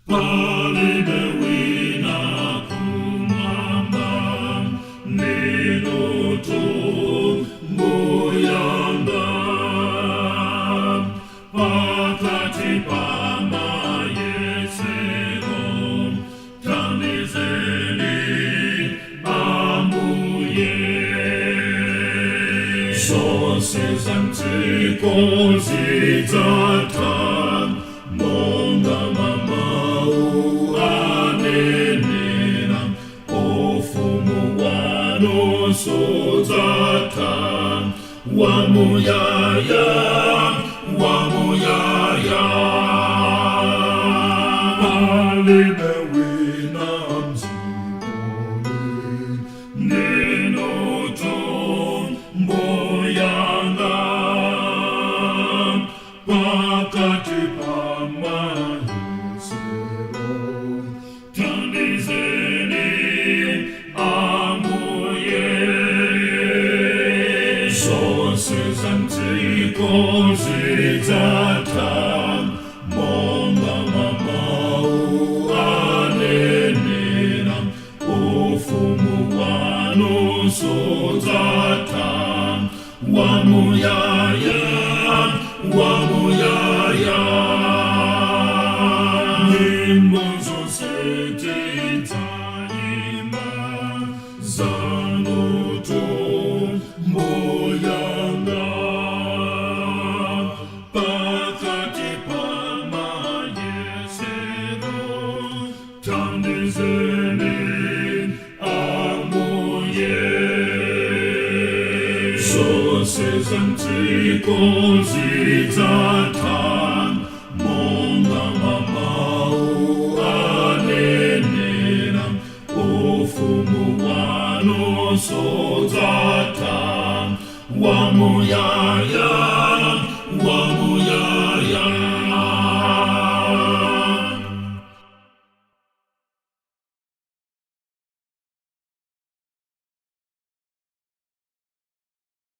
Palibe wina kumwamba, ndinutu mbuyanga. Pakati pa mayesero, thandizeni Ambuye. Zonse zam'dziko zidzatha, monga mau anenera, ufumu wanu sudzatha, wamuyaya, wamuyaya. Palibe wina m'dzikoli, ndinutu mbuyanga. Pakati pa mayesero, thandizeni Ambuye. Zonse zam'dziko zidzatha, monga mau anenera, ufumu wanu sudzatha, wamuyaya, wamuyaya. Nyimbo zonse tidzaimba zanutu mbuyanga. Pakati pa mayesero, thandizeni Ambuye. Zonse zam'dziko zidzatha, monga mau anenera, ufumu wanu sudzatha, wamuyaya.